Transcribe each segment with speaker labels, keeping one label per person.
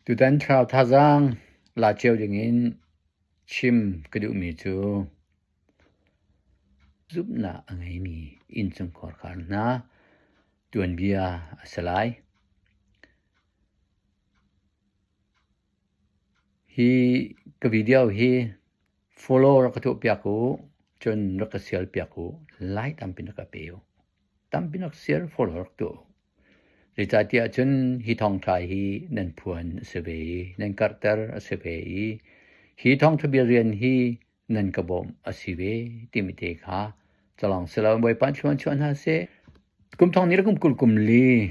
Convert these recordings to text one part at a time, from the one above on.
Speaker 1: Tutan thlarau thazaang la cio dingin chim ka duhmi cu zumhnak a ngeimi innchungkhar hna tuanbia a si lai. Hi ka video hi follow rak ka tuahpiak u, cun rak ka share piak u, like tampi rak ka pe u. Tampi rak share follow rak tuah u. Zeicahtiah cun hi thawngṭha hi nan phuan a si ve i nan karhter a si ve i hi thawngṭha bia rian hi nan ka bawmh a si ve timi te kha calawng si lo Bawipa thluan chuah hna seh. Kum thong ni le kum 20 kum li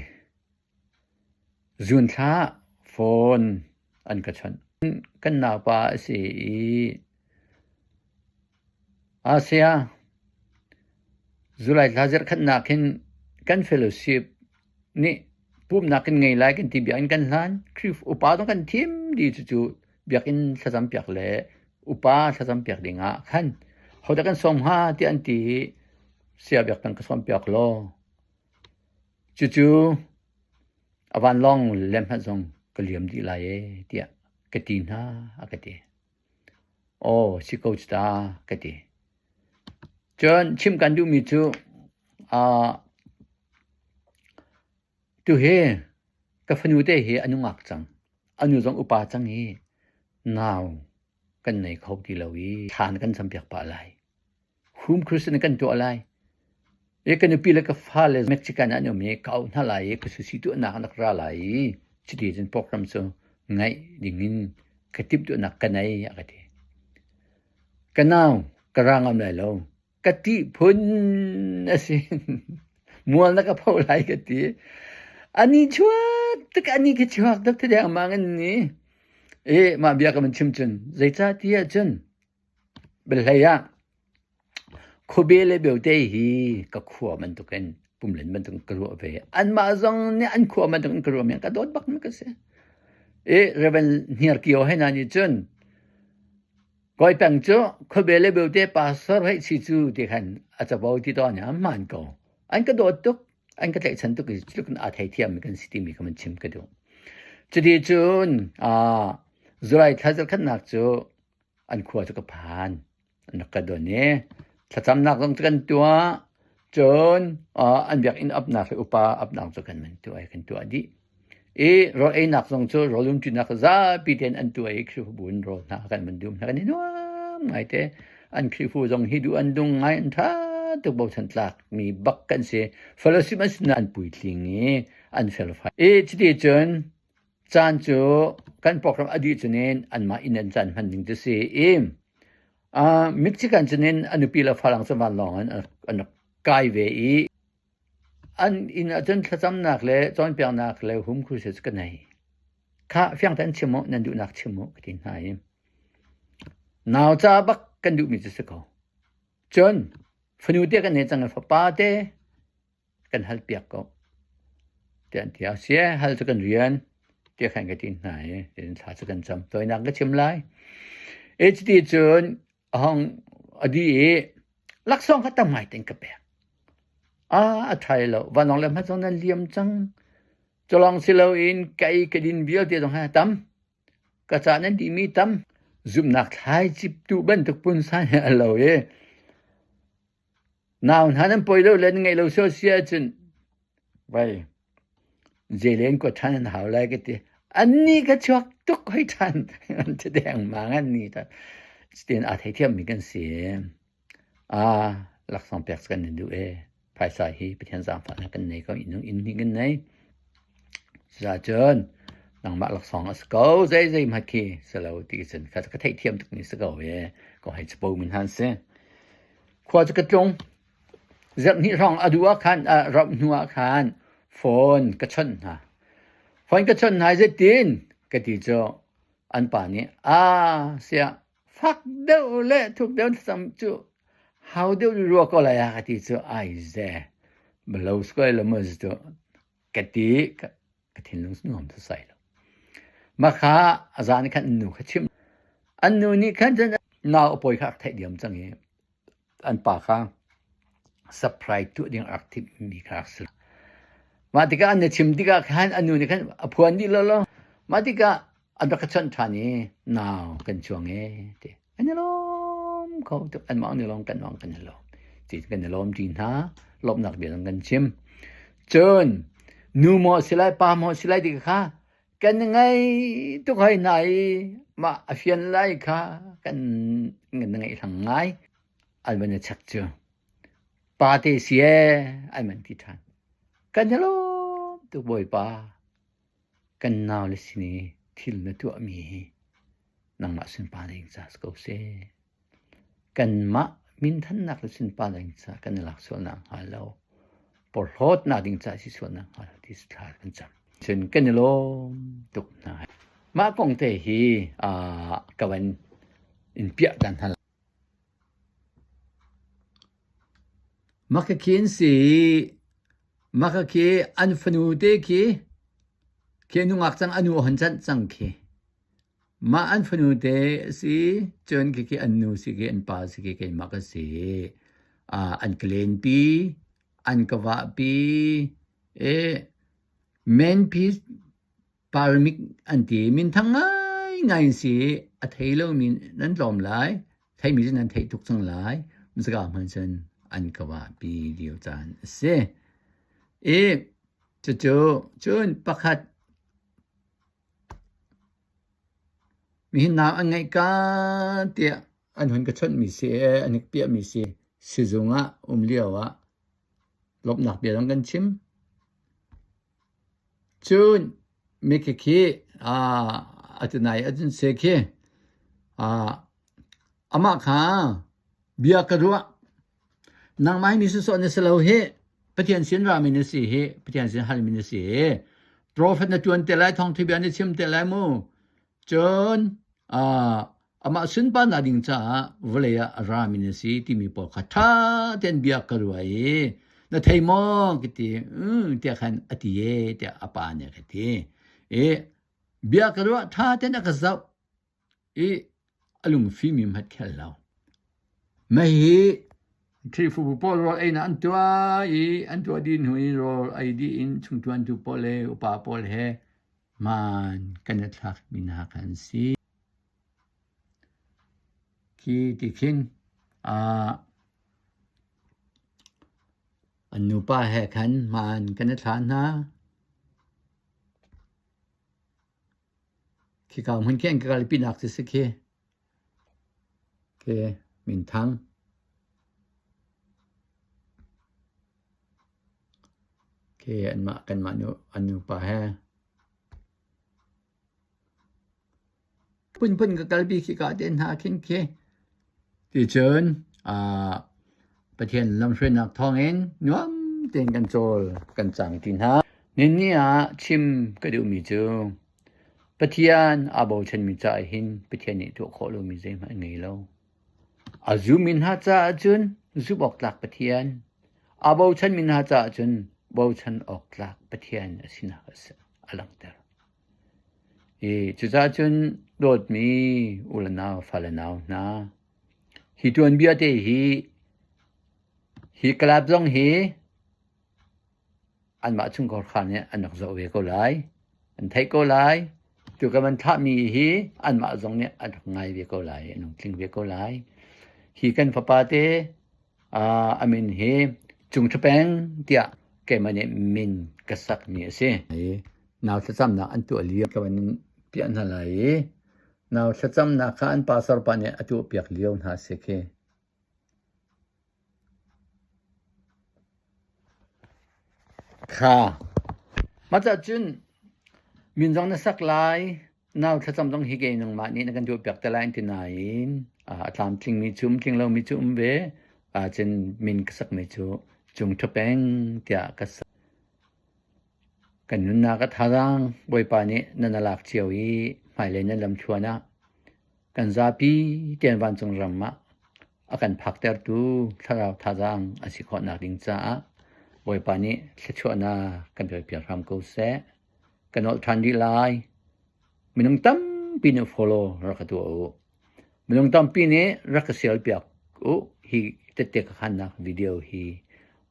Speaker 1: zun thla phone an ka chawnh. Kan naupa a si i Asia July thla zarhkhatnak hin kan fellowship nih pumhnak kan ngei lai kan ti bia in kan hlan. Khrihfa upa zong kan thim dih cucu biakinn thlacam piak le upa thlacam piak ding ah khan hodah kan sawm hnga tiah an ti i saya biak kan ka sawm piak law cucu a vanlawng le hmanh zong ka liam dih lai ee tiah ka ti hna a ka ti. Aw si ko cu ta ka ti. Cun chim kan duhmi cu uh, tuhi ka fanu te hi a nungak cang. A nu zong upa cang i nau kan nei kho ti lo i thlan kan campiak pah lai. Hum Christian kan tuah lai. I ka nupi le ka fale Mexican an um i ka auh hna lai i ka susi tuahnak an rak ra lai i cuti cun program cu ngaih dingin ka timhtuahnak ka nei a ka ti. Ka nau ka ra ngam lai lo. Ka ṭih phun a si. Mual na ka pho lai ka ti. Ani chuak tuk ani ka chuak tuk ti dengmang in ni. E mah bia ka van chim cun zeicah ti ahcun Biahlei ah khuabe le beote hi ka khua bantukin pumlen bantukin ka ruah ve. Anmah zong nih an khua bantukin ka ruahmi an ka dawt bakmi ka si. I Reverend Hniar Kio he hna nih cun Kawi Peng cu khuabe le beote pastor hei si cu ti khan a capo ti tawn i a hmaan ko. An ka dawt tuk, an ka tlaihchan tuk i cutluk in aa theithiammi kan si timi kha van chim ka duh. Cuti cun July thla zarkhatnak cu an khua cu ka phan. An rak ka don i thlacamnak zong cu kan tuah. Cun an biakinn apnak le upa apnak cu kan man tuah i kan tuah dih. I rawl einak zong cu rawl umṭinak zapi tein an tuah i Khrihfabu in rawl hna kan van dum hna kan i nuam ngaite. An Khrihfu zong hi duh an dung ngai an ṭha tuk bochan tlak mi bak kan si. Fellowship an sinah an puitling i an felfai. I cuti cun Caan cu kan program a dih cunin anmah inn an caan hman ding cu si i uh, Michigan cunin a nupi le falang cu vanlawng in an rak kai ve i an inn ahcun thlacamnak le cawnpiaknak le hum crusade cu ka nei. Kha fiang tein chim u, nan duhnak chim u ka ti hna i nau ca bak kan duhmi cu si ko. Cun fanu te kan nei cang i fapa te kan halpiak ko tiah an ti. A si hal cu kan rian tiah khan ka ti hna i tin thla cu kan cam. Tawinak ka chim lai. HT cun a hong a di i laksawng kha tam ngai ten ka pek. Ah a ṭha lo. Vanlawng le hmat zong nan liam cang. Culawng si loin ka ei ka din vialte zong ha tam. Ka ca nan dihmi tam. Zumhnak thlaicip tu bantuk punsan he a lo i Nau hna nan poi lo le nan ngeih lo sual si ahcun vai zelen kuat ṭhan an hau lai ka ti. Annih ka chuak tuk hoi ṭhan an ti dengmang annih ta. Cutin aa theithiammi kan si. Ah, laksawng pek kan in duh ee. Phaisa hi Pathian zaangfahnak kan nei ko, innung inn hnih kan nei. Cucaah nangmah laksawng a si ko, zei zei hmanh khi si lo ti cun ka ka theihthiam tukmi si ko ee. Ko hei capo min han si. Khua cu ka tlung. Zarhhnih hrawng a duh ah khan, rauh hnu ah khan phone ka chawnh hna. Phone ka chawnh hna i zeitin ka ti cu an pa nih aa siah fak deuh le thuk deuh thlacam cu hau deuh rua ko lai ah ka ti cu ai ze balo square lo ma cu ka ti ka thinlung nuam sasai lo. Mah kha a zan khan an nu kha chim. An nu nih khan cun nau a pawi kha a theih diam cang i an pa kha surprise tuah ding a rak timhmi kha rak si. Mah tikah an na chim tikah khan an nu nih khan a phuan dih lo lo. Mah tikah An rak ka chawnh ṭhan i nau kan chuang e ti. An i lawm kho tuk. Anmah an i lawm, kanmah kan i lawm. Ti kan i lawm ṭi hna. Lawmhnak bia zong kan chim. Cun nu maw si lai, pa maw si lai ti kha kan ngei tuk hoi hna i mah a fian lai kha kan ngeih hlang ngai. An van i chek cu. Pa te si ee an van ti ṭhan. Kan i lawm tuk Bawipa. Kan naule sin i thil na tuahmi hi nangmah sunparnak ding ca si ko seh. Kanmah minthannak le sunparnak ding ca kan i lak sualnak hnga lo, porhlawtnak ding ca si sualnak hnga lo ti thla kan cam. Cun kan i lawm tuk hna. Mah kong te hi ka van in piah ta hna. Maka khi an si i maka khi an fanu te khi khi nungak cang a nu a hon canh cang khi. Mah an fanu te a si cun khikhi an nu si khi an pa si khi keimah ka si. An ka lenpi, an ka vahpi i menpi Paramik an ti. Minthang ngaingai an si i a thei lomi nan tlawm lai. Theimi cu nan theih tuk cang lai. Zaka hmanh cun an ka vahpi lio caan a si. I cucu cun pakhat nihin nau an ngeih ka tiah an hun ka chawnhmi si an ka piahmi si sizung ah um lio ah lawmhnak bia zong kan chim. Cun mikhi khi atu nai ahcun seh khi amah kha bia ka ruah. Nangmah hi mi sawsawh na si lo hih. Pathian sin rami na si hih. Pathian sin halmi na si hih. Profet na ṭuan te lai, thawngṭha bia na chim te lai mu. Cun amah sunparnak ding caah vawlei ah a rami na si timi pawl kha ṭha tein bia ka ruah i na thei maw ka ti. Tiah khan a ti e tiah a pa nih a ka ti. I bia ka ruah ṭha tein a ka zoh i a lungfimi hmanh khel lo. Mei hi Khrihfabu pawl rawl einak an tuah i an tuah dih hnu i rawl ei dih in chungṭuantu pawl le upa pawl he hmaan kan i thlakmi hna kha an si. Khi ti khin an nupa he khan hmaan kan i thla hna. Khika hmun khi an ka kalpinak cu si khi. Khi minthang. Khi anmah kanmah nu an nupa he. Phunphun ka kalpi khika te hna khin khi. Ticun Pathian lamhruainak thawngin nuam tein kan cawl kan cang ti hna. Ninni ah chim ka duhmi cu Pathian aa bochanmi caah hin Pathian nih tuah khawh lomi zeihmanh a ngei lo. A zummi hna caah cun zumh awk tlak Pathian, aa bochanmi hna caah cun bochan awk tlak Pathian a sinak a langhter. Cucaah cun dawtmi u le nau, fale nau hna, hi tuanbia te hi, hi club zong hi anmah chungkhar kha nih an rak zoh ve ko lai. An theih ko lai. Tu kan van thlahmi hi anmah zong nih an rak ngai ve ko lai, an lungtling ve ko lai. Hi kan fapa te a min hi Cung Ṭha Peng tiah keimah nih min ka sakmi a si. Nau thlacamnak an tuah lio ka van in piah hna lai i nau thlacamnak kha an pastor pa nih a tuahpiak lio hna a si khi. Kha. Mah cun min zong na sak lai, Nau thlacam zong hi kei nangmah nih na kan tuahpiak te lai an ti nain a tlamtlingmi cu um tling lomi cu um ve. Cun min ka sakmi cu Cung Ṭha Peng tiah ka sak. Kan nunnak a thazaang Bawipa nih nan a lak cio i hmailei nan lamthluan ah kan zapi tein vancung ram ah a kan phaktertu thlarau thazaang a si khawhnak ding caah Bawipa nih thluachuahnak kan pekpiak hram ko seh. Ka nolh ṭhan rih lai. Minung tampi nih follow rak ka tuah u. Minung tampi nih rak ka share piak u. Hi tette ka khannak video hi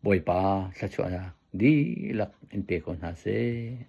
Speaker 1: Bawipa thluachuahnak dihlak in pe ko hna seh.